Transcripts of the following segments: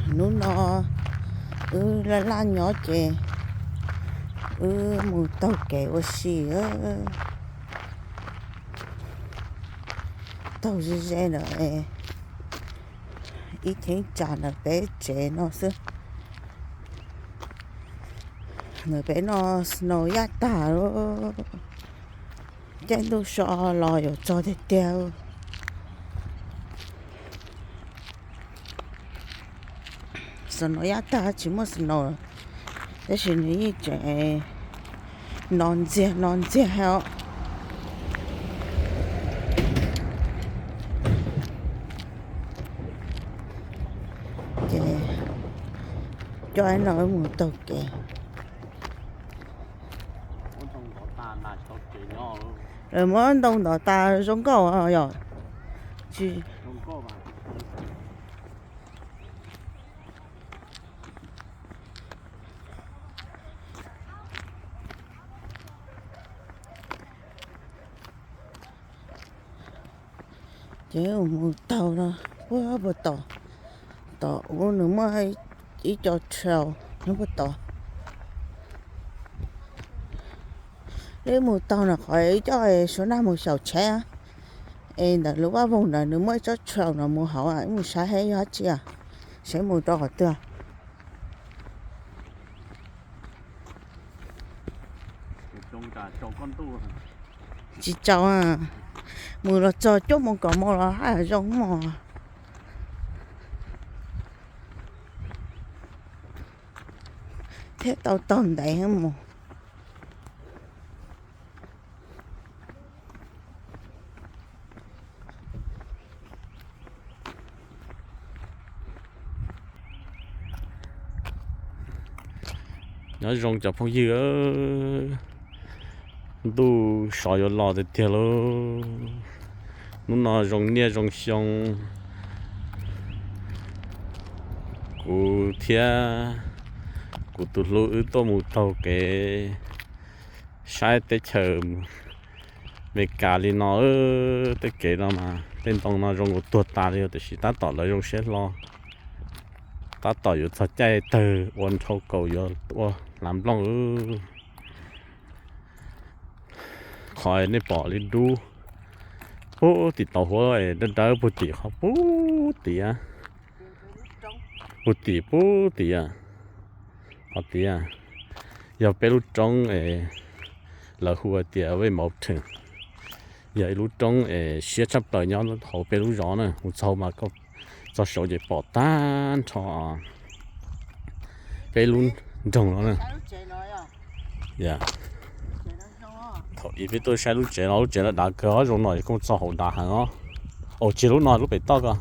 Hnub no wb laj laj nyob ces wb mus taug kev ua si. Taug ze ze ntawm ib cheeb tsam ntawm peb tsev no xwb. Ntawm peb no snow yaj tag lawm, caij ntuj so los yuav txog tiag tiag. Snow yaj tag tsis muaj snow, tab sis nws yeej tseem no ntxiag no ntxiag os. Ces coj no mus taug kev. Lawv muab ntoo ntov tas zoo nkauj yom. Tsis Ces mus taug no puag puag tom, tom ub nws muaj ib co trail nyob puag tod. Wb mus taug no qhov wb coj suab nag mus xyaum tsheb, es ntawm lub vaj voog ntawd nws muaj ib tsob trail no mus hauv, wb mus saib seb yog dab tsi, seb mus rau qhov twg. Tsis tsaus, mus los txog cuaj moos kaum moos los haj zoo mog, thiab tau taug ntev mus. Nyob zoo cov phooj ywg, ntuj sov yuav los tiag tiag lauj. Hnub no zoo niaj zoo xyoo, kuv thiab kuv tus hlub wb tuaj mus taug kev saib teb chaws Amelikas li no. Tej kev no mas tej ntoo no zoo nkaus tuag tas li, tiam sis tab tom lawv zoo siab hlo, tab tom yuav txog caij tawg ua nrhau kaus yuav ua hlav nplooj. Qhov nej pom li dub puag tim tau huab dawb dawb puag tim qhov puag tim, puag tim puag tim, qhov tiav yog peb lub roob es lawv hu tias Vaj Mauv Theem, yog ib lub roob es siab tshaj plaws nyob hauv peb lub zos na. Mus txog mas txog saud ces pom tag nrho peb lub nroog no na. Thaum ub peb tuaj saib lub tsev no, lub tsev no dav kawg os, zoo no koj txog hauv dav heev os. Au, tsis yog lub no, lub pem toj ko.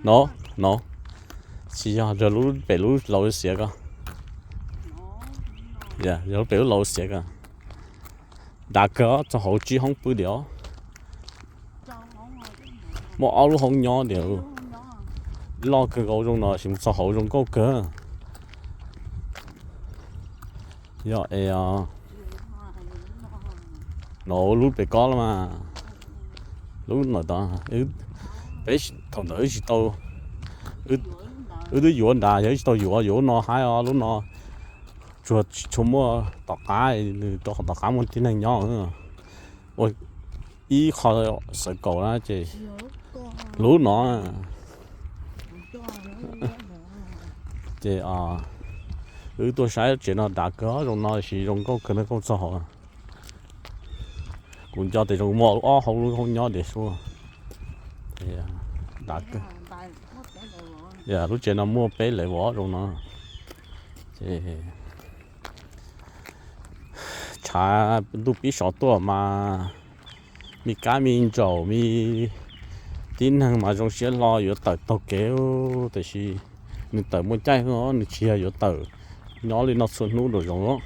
No, no. Tsis yog, yog lub pem lub laus xiav ko. Yog lub pem lub laus xiav ko. Dav kawg os, txog hauv tsib hoob pw tiag os. Muaj ob lub hoob nyob tiag. Loj kawg nkaus zoo no, sim txog hauv zoo nkauj kawg. Yog es no lub pem ko los mas, lub no tod, peb thaum ntawd wb tsis tau, wb twb yuav nrad, yog wb tsis tau yuav, yuav lub no haib os, lub no tsuas tsis tshua muaj tom qab, nws rau qhov tom qab muaj tib neeg nyob. Ua ib qho xawv kaus na ces lub no. Ces wb tuaj saib tsev no dav kawg zoo no, sis zoo nkauj kawg na, koj txog hauv. Kuv nco tes zoo muaj ob hauv lub hoob nyob tiag sua. Dav kawg. Lub tsev no muaj peb level zoo no. Ces tshav ntuj pib sov tuaj mas me kab me ntsaum me tib neeg mas zoo siab hlo yuav tawm taug kev, tiam sis nws tawm muaj caij, nws tsis yog yuav tawm nyob li no txhua hnub nraum zoov.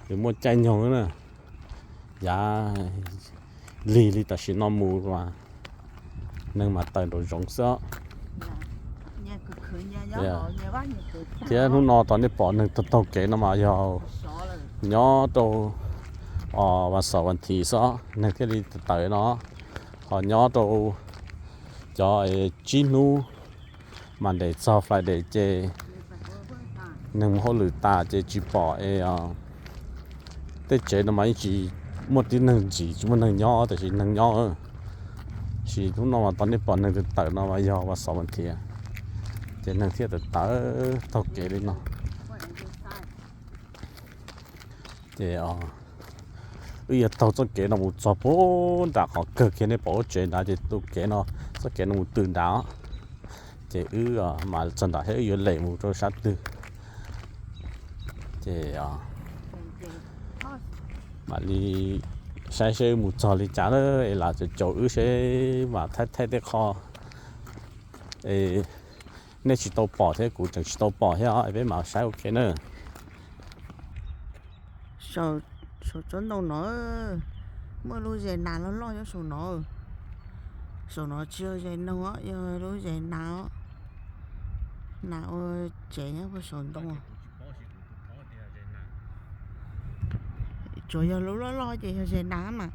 Nws muaj caij nyoog na. Yav lig li tam sim no mus mas neeg mas tawm nraum zoov xwb. Thiab hnub no tod nej pom neeg taug taug kev no mas yog nyob rau vas xaum vas thiv xwb neeg thiaj li tawm no. Ho nyob rau cov tsib hnub Monday txog Friday ces neeg mus hauj lwm tas ces tsis pom es tej tsev no mas yeej tsis muaj tib neeg ntsis, tsis muaj neeg nyob tab sis neeg nyob. Tab sis hnub no mas tau nej pom neeg tawm tawm no mas yog vas xov vas thiv ces neeg thiaj tawm tawm taug kev li no. Ces wb yuav taug txoj kev no mus txog puag nram qhov kawg kiag, nej pom lub tsev nrad ces tus kev no, txoj kev no mus tw nrad. Ces wb mam txog nrad thiab wb yuav lem mus rau sab twg. Ces mam li saib seb wb mus txog li cas na, es lam caum caum wb seb mam thaij thaij tej qho es nej tsis tau pom thiab kuv tseem tsis tau pom thiab es peb mam saib ua ke na. Saum tsob ntoo no muaj lub zes nas loj loj nyob saum no. Saum no tsis yog zes noog os, yog lub zes nas os. Nas ua tsev nyob puag saum ntoo. Tsuas yog lub loj loj ces yog zes nas mas,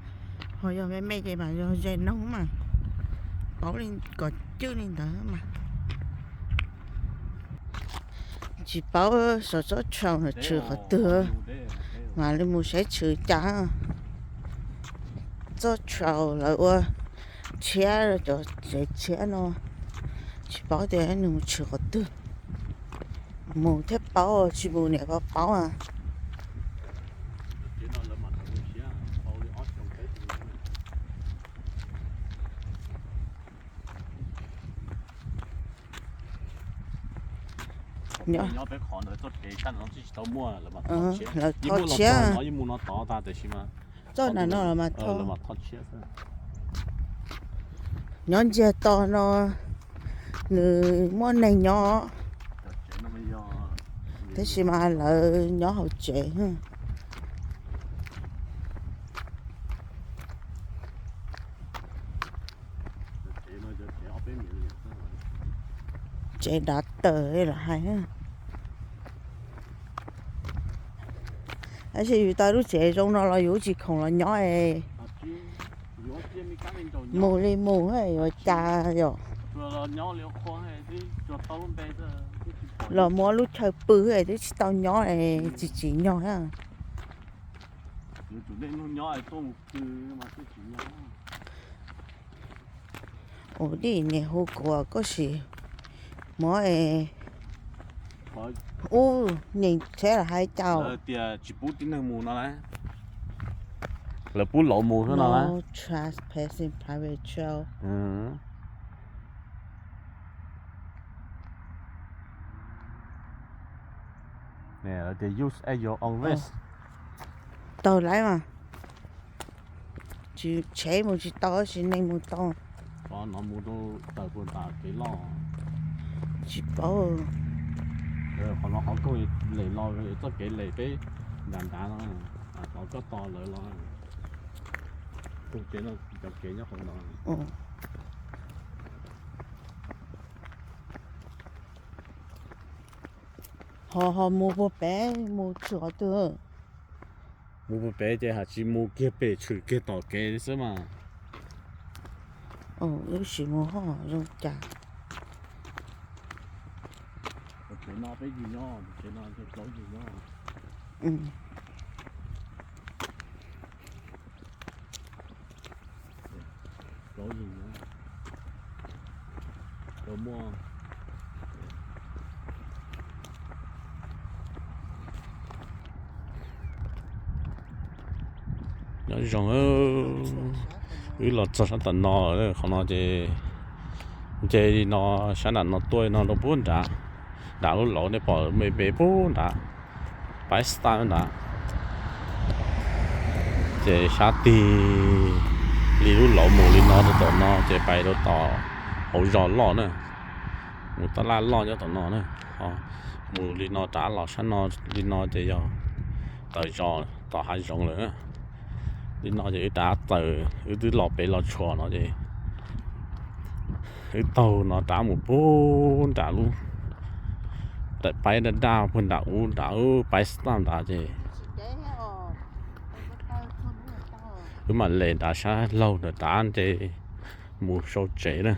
ho yog me me ces mas yog zes noog mas. Paub li kom cwj li ntawd mas. Tsis paub saum tsob tshaus no tshwm qhov twg, mam li mus saib tshwm cas. Tsob tshaus lawv ua tshiab, cov tsev tshiab no tsis paub tias nws mus tshwm qhov twg. Mus thiaj paub, tsis mus niam paub paub. Nyob peb qhov ntawd txoj kev tshab no twb tsis tau muaj, lawv tho tshiab no, yeej mus no tod tag tiam sis mas txoj na no los mas tho tshiab. Nyob ntsiag to no nws muaj neeg nyob, tab sis mas lawv nyob hauv tsev. Tsev dav tawm los hais. Tab sis yus tau lub tsev zoo no los yus tsis khoom los nyob es mus li mus yuav cas yom. Los muab lub chaw pw twb tsis tau nyob es tsis tsim nyog. Ua dij niam hu kuv koj sim muab es ub nyeem tsheb los hais cas. Tias tsis pub tib neeg mus no na. Lawv pub lauv mus xwb no na. No trespassing private trail. Lawv tias use at your own risk. Taug lawm mas. Tsis tsheb mus tsis tau tab sis neeg mus tau. Qhov no mus rau tawm puag nram kev loj. Tsis paub. Qhov no qhov koog lem los txoj kev lem peb nram nrad no, qhov koj tos lawv los. Koog tsev no cov kev nyob qhov no. Ho ho mus puag pem mus tshwm qhov twg? Mus puag pem ces haj tsis mus kiag pem tshwm kiag tom kev xwb mas. Wb sim mus ho zoo cas. Kev no peb yig nyob, kev no plaub yig nyob. Nyob zoo, wb los txog sab tom no, qhov no ces nce li no, sab nram no tuaj li no rau puag nrad, nram lub lauv nej pom me me puag nrad, pais style nrad. Ces sab tig li lub lauv mus li no rau tom no ces pais rau tom hauv zos loj na, mus taj laj loj nyob tom no na. Mus li no rov los sab no li no ces yog tawm zos tom hav zoov lawm. Li no ces wb rov tawm, wb twb los pem los tshuam no ces wb taug no rov mus puag nram lub, tawm paib daj daj puag nram ub nrad, paib style nrad ces wb mam lem nrad sab laug nrad rov nce mus sau tsev na.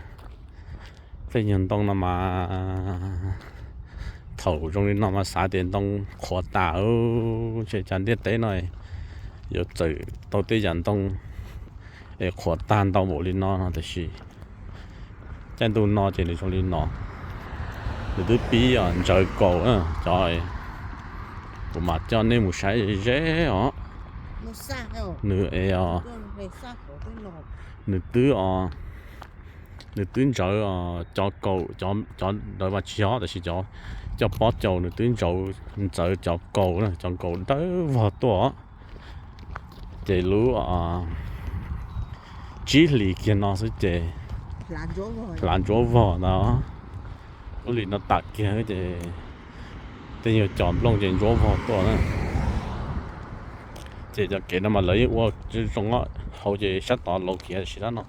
Tej nyuag ntoo no mas thaum zoo li no mas xav tias ntoo qhuav tas, ntshe cov ntiaj teb no yuav txawm tau tej yam ntoo es qhuav tag ntau npaum li no no, tiam sis caij ntuj no ces nws zoo li no. Nws twb pib ntsaws kaus cov, kuv mam coj nej mus saib ze os. Nws es nws twb, nws twb ntsaws cov kaus, cov ntawd mas tsis yog, tiam sis cov coj pob caus nws twb ntsaws, ntxawv cov kaus, cov kaus dawb vog tuaj. Ces lub tsib hlis kiag no xwb ces hlav ntsuab vog ntag. Lub hlis no tas kiag ces tej nyuag cov nplooj ces ntsuab vog tuaj na. Ces cov kev no mas lawv yeej ua zoo zoo, hauv ces sab tod laus khiav, sab no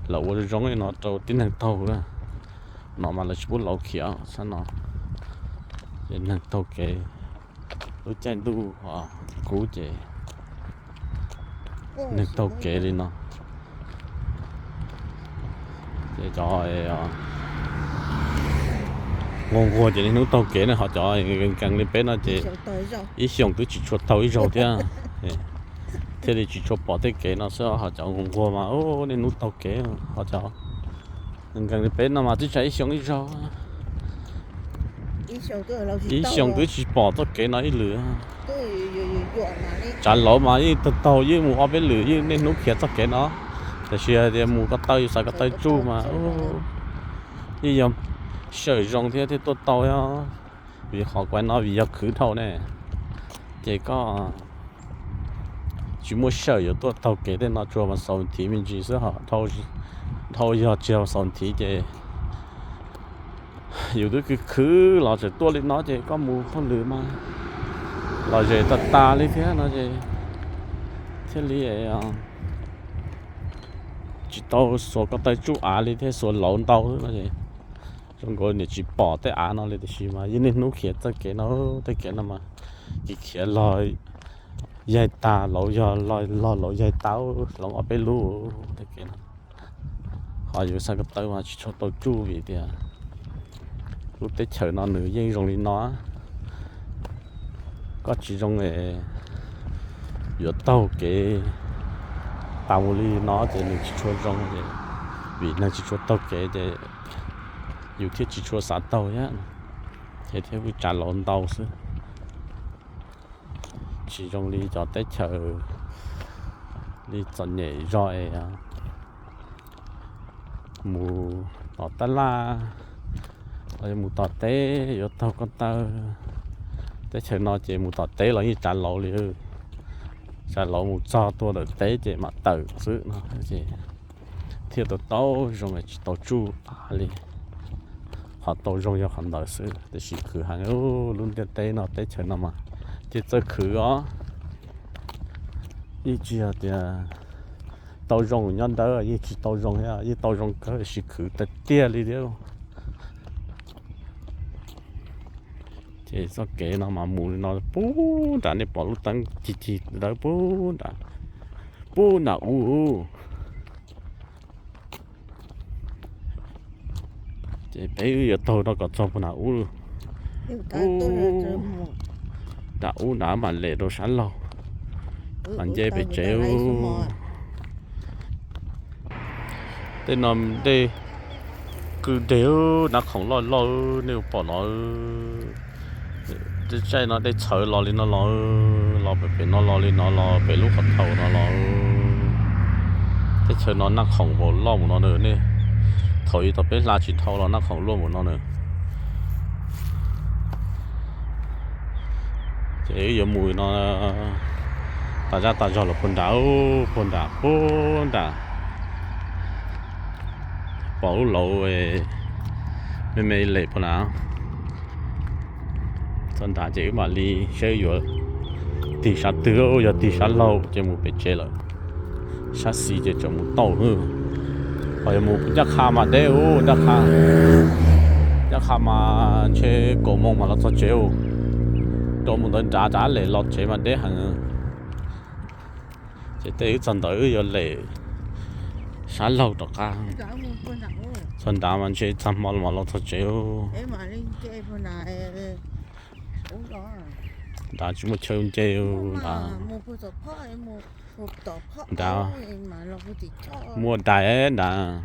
lawv ua zoo zoo no rau tib neeg taug na. No mas lawv tsis pub laus khiav sab no, ces neeg taug kev. Lub caij ntuj kub ces neeg taug kev li no. Ces cov nquag nquag ces niaj hnub taug kev ne, ho cov nkees li peb no ces ib xyoos twb tsis tshua taug ib zaug thiab, thiaj li tsis tshua pom tej kev no xwb. Ho cov nquag nquag mas niaj hnub taug kev, ho cov nkees li peb no mas twb tsis ib xyoos ib zaug, ib xyoos twb tsis pom txoj kev no ib lwm. Tsav laus mas yeej taug taug, yeej mus ob peb lwm, yeej niaj hnub khiav txoj kev no. Tiam sis hais tias mus ko taw, yus xav ko taw tsuj mas yeej yog sawm zoo thiab thiaj tuaj tau. Vim qhov kuv no vim yog khwv dhau ne, ces koj tsis muaj sawm yuav tuaj taug kev tej no, tsuas mas xaus nthi me ntsis xwb. Ho dhau yog tsis xaus nthi ces yus twb khwv khwv los tseem tuaj li no ces koj mus hauj lwm mas lom zem tas tas li thiab no ces thiaj li tsis tau xuas ko taw tsuj av li thiab, xuas laus ntau xwb no es zoo nkaus niam tsis pom tej av no li. Tiam sis mas yeej niaj hnub khiav txoj kev no, tej kev no mas khiav khiav los yaig tas, laus yog los laus yaig tas, hloov ob peb lub tej kev no. Ho yus xav ko taw mas tsis tshua tau tsuj vim tias lub teb chaws no nws yeej zoo li no. Koj tsis zoo es yuav taug kev tas mus li no ces nws tsis tshua zoo, vim neeg tsis tshua taug kev ces yus thiaj tsis tshua xav taug thiab, ces thiaj pheej tsav laus ntau xwb. Tsis zoo li cov teb chaws li txom nyem zog es mus tom tab laj los yog mus tom teb yuav taug ko taw. Teb chaws no ces mus tom teb los yeej tsav laus li, tsav laus mus txog tua ntawm teb ces mam tawm xwb no ces thiaj tau tau zoo, tsis tau tsuj av li. Qhov tau zoo yog qhov ntawd xwb, tiam sis khwv heev. Lub ntiaj teb no, teb chaws no mas thiaj txawj khwv os. Yeej tsis yog tias tau zoo nyob dawb, yeej tsis tau zoo thiab, yeej tau zoo kawg, tiam sis khwv tiag tiag li thiab. Ces txoj kev no mas mus li no pub nram, nej pom lub teeb cig cig dawb pub nram, pub nram ub. Ces peb wb yuav taug rau kom txog puag nram ub. Nram ub nrad mam lem rau sab laug, mam nce pem tsev. Tej no dej qw deg, nab khoom loj loj nej pom no. Tej tsaij no dej txhawv los li no los, los pem pem no los li no los pem lub qhov thau no los. Teb chaws no nab khoom vau loj mus no na nej. Thaum ub thaum peb hla tsis dhau los nab khoom luaj mus no na. Ces wb yuav mus no, tas zaj tas zog los puag nrad, puag nrad, puag nrad. Pom lub laus me me lem puag nrad. Txog nrad ces wb mam li saib yuav tig sab twg, yog tig sab laug ces mus pem tsev lawm. Sab xis ces tseem mus tau. Ho yog mus ncaj qha mas deb ub, ncaj qha, ncaj qha mas ntshe kaum moos mas los txog tsev ub. Rau mus ntawd nrad rov lem los tsev mas deb heev. Ces tej wb txog ntawd wb yuav lem sab laug rov qab. Txog nrad mas ntshe tag hmo los los txog tsev. Nrad tsis muaj chaw nce nrad. Nrad muaj dais nrad.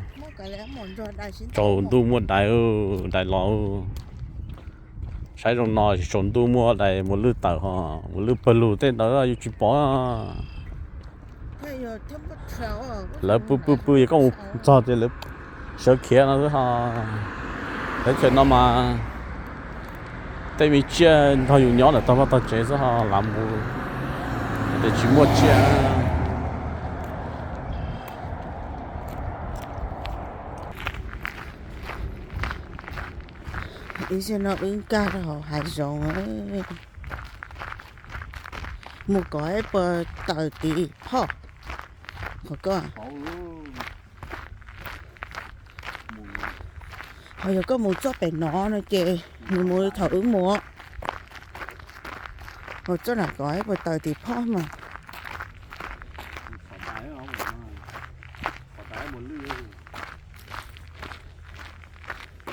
Tsaus ntuj muaj dais, dais los. Saib zoo no tsaus ntuj muaj dais mus lwj tawm ho, mus lwj pawg lug tej ntawd yuav tsis pom. Lawv pw pw pw, yog koj mus txog ces lawv sawv khiav no xwb ho. Teb chaws no mas tej me tsiaj nrog yus nyob ntawm tog vaj tog tsev xwb ho, lav mus ces tsis muaj tsiaj. Ib zaug no wb nkag rau hauv hav zoov, mus kov ib puas taws tiv phoj. Qhov ko, ho yog koj mus txoj pem no no ces nws mus thaum wb mus, mus txoj nram kov ib puas taws tiv phoj mas.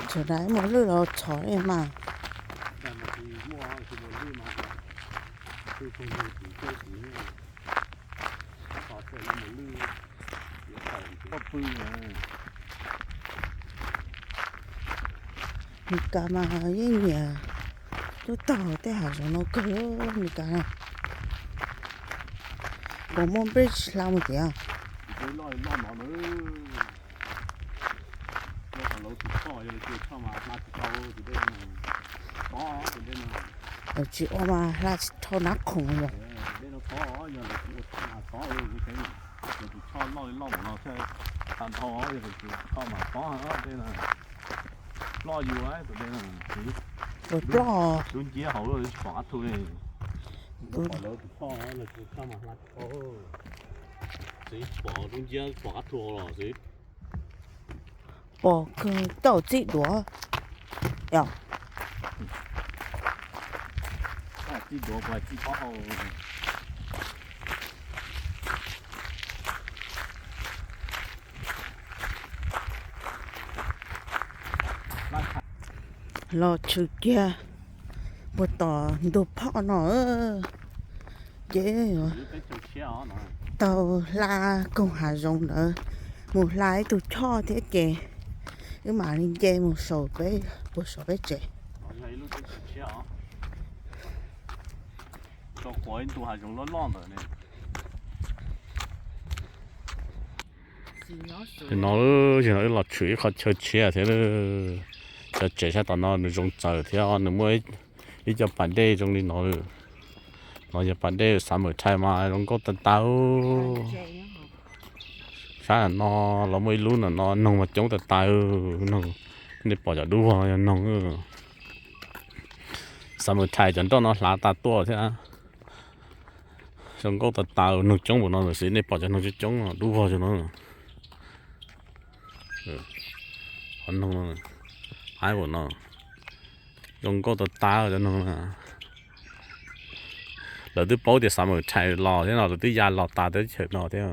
Txhom dais mus lwj los txhom li mas. Mes kas mas yeej nyiam tuaj taug tej hav zoov no kawg, Mes kas. Puas muaj npej hla mus tiag? Lawv tsis ua mas hla tsis dhau nab khoom yog. Ploj yus, tus dej no, tus ploj. Dub nciab hauv lub tsis pom qab thu li. Tsis pom dub nciab pom qab thu hauv los xwb. Pom kawg, tau txij duav. Yog txij duav, txij pob hau. Los tshwm kiag puag tom ntug phoj no, ces tau hla koog hav zoov ntawd mus hla ib tug choj thiab ces wb mam li nce mus saum peb, puag saum peb tsev. Tus no, tus no wb los tshwm ib qho chaw tshiab thiab. Cov tsev sab tom no nws zoo txawv thiab nws muaj ib co pas dej zoo li no. No yog pas dej Xav Mawm Thais mas zoo nkauj tag tag. Sab no los muaj ib lub no, noog mas coob tag tag. Noog, nej pom cov dub vog no yog noog. Xav Mawm Thais cov nroj no hlav tas tuaj thiab. Zoo nkauj tas tas, noog coob npaum no lawm xwb, nej pom cov noog coob coob dub vog zoo no. Qhov noog no, aib npaum no, zoo nkauj tas tas cov noog no. Lawv twb paub tias Xav Mawm Thais los thiab no, lawv twb ya los tas teb chaws no thiab.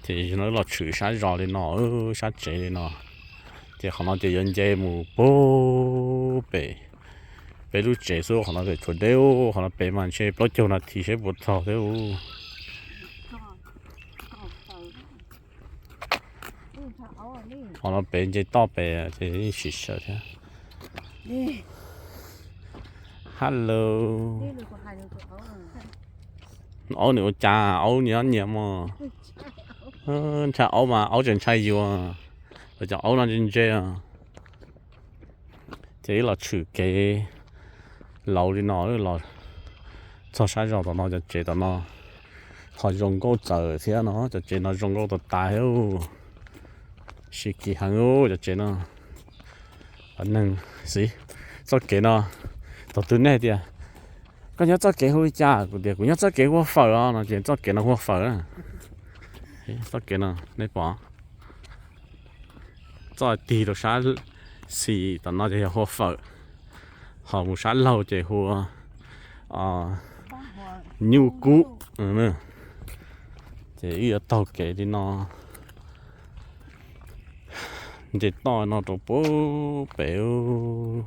Ces no los tshwm sab zos li no, sab tsev li no. Ces qhov no ces yuav nce mus puag pem peb lub tsev xwb, qhov no pem tshuav deb, qhov no pem mas ntshe plaub caug nas this seb puas txog thiab. Qhov no pem nce toj pem ces yeej sim sawv thiab. Hello. Aub nws ua cas, aub nyiam nyiam mog. Ntshai aub mas aub tseem ntshai yus. Cov aub no ntse ntse. Ces wb los tshwm kev laus li no los txog sab zos tom no, cov tsev tom no ho zoo nkauj txawv thiab no, cov tsev no zoo nkauj tas tas thiab. Sib kis heev cov tsev no. Neeg xwb, txoj kev no, thaum twg nej tias koj nyob txoj kev hu li cas, kuv tias kuv nyob txoj kev hu ua Fawm os no ces txoj kev no hu ua Fawm. Txoj kev no nej pom, txoj tig rau sab xis tom no ces yog hu ua Fawm, ho mus sab laug ces hu ua Nyuj Kub. Ces wb yuav taug kev li no. Nce toj no rau pub pem.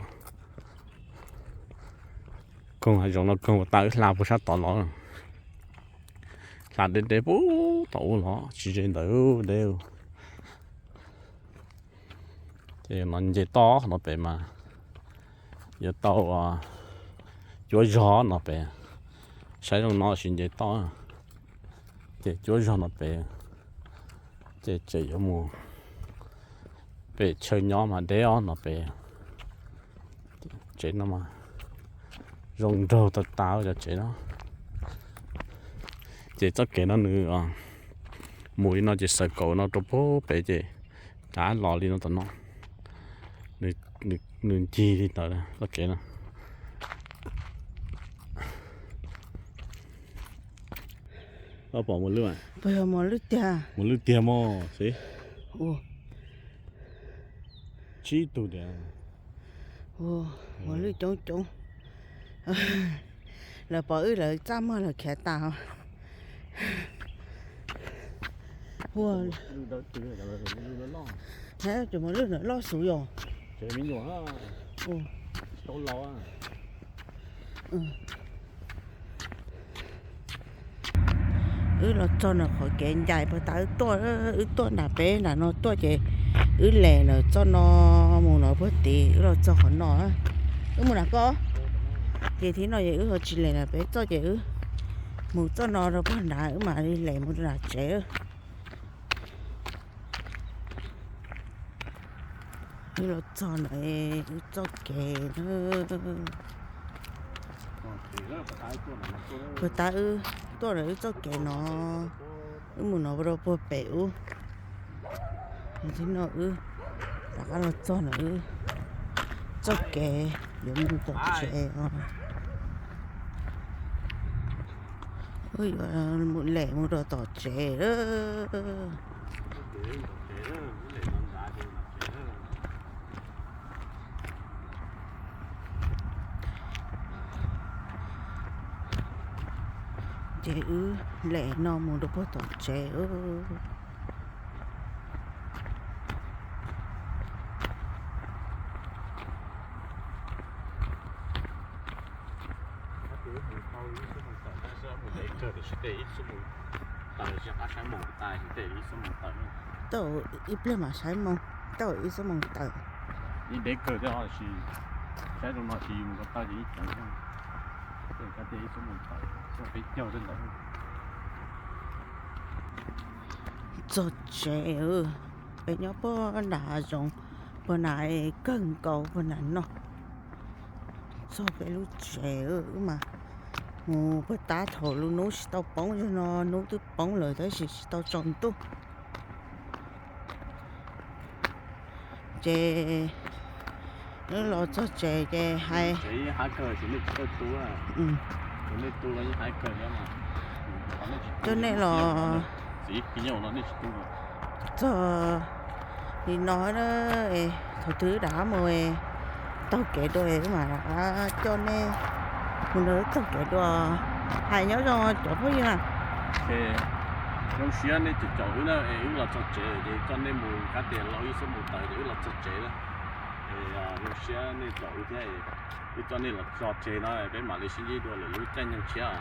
Koog hav zoov no koog ua tas wb hla puag sab tod los. Hla deb deb pub tom ub los tsis ze ntawd deb. Ces no nce toj no pem mas yuav tau cuab zog no pem. Saib zoo no sis nce toj. Ces cuab zog no pem. Ces tseem yuav mus pem chaw nyob mas deb ob no pem. Tsev no mas zoo nraug tas tas cov tsev no. Ces txoj kev no nws mus li no ces xaws kaum no rau pub pem ces kav los li no tom no. Nws ncig li ntawd txoj kev no. Pom mus lwj tiag, mus lwj tiag mog xwb. Tsib tug tiag. Mus lwj coob coob. Lawv pom wb lawv txaj muag lawv khiav tas. Ua, ces mus lwj ntawm loj xwb yom. Wb los txog ntawm qhov kev ncais puag ta wb tuaj, wb tuaj nram peb nram no tuaj ces wb lem lawm txoj no mus no puag tid wb los txog qhov no. Wb mus nram ko, ces thib no ces wb ho tsis lem nram peb txoj ces wb mus txoj no rau puag nrad wb mam li lem mus nram tsev. Wb los txog no, wb txoj kev na. Puag ta wb tuaj ntawm wb txoj kev no, wb mus no rau puag pem ub. Thib no wb rov qab los txog ntawm wb txoj kev yuav mus tom tsev os. Wb yuav mus lem mus rau tom tsev. Ces wb lem no mus rau puag tom tsev. Tau ib pliag mam saib moo, tau ib xuab moos tawm. Ib dev kawg thiab, saib zoo no tsis yus mus ko taw ces ib ceev, ib xuab moos tawm, peb caug thiab ntawd. Txog tsev, peb nyob puag nram zoov, puag nram kawg nkaus puag nram no. Txog peb lub tsev, wb mas mus puag ta thaum lub hnub tsis tau poob, zaum no hnub twb poob lawm tab sis tsis tau tsaus ntuj. Ces wb los txog tsev ces hais, coj nej los txog li no, thaum twg wb rov qab mus taug kev dua wb mam rov qab coj nej mus nrog wb taug kev dua. Hais nyob zoo cov phooj ywg na. Zoo siab nej caum wb na, es wb los txog tsev ces coj nej mus, kab tias laus ib xuab moos tawm ces wb los txog tsev na. Zoo siab nej caum wb thiab, wb coj nej los txog tsev no peb mam li sib ntsib dua lwm lub caij nyoog tshiab.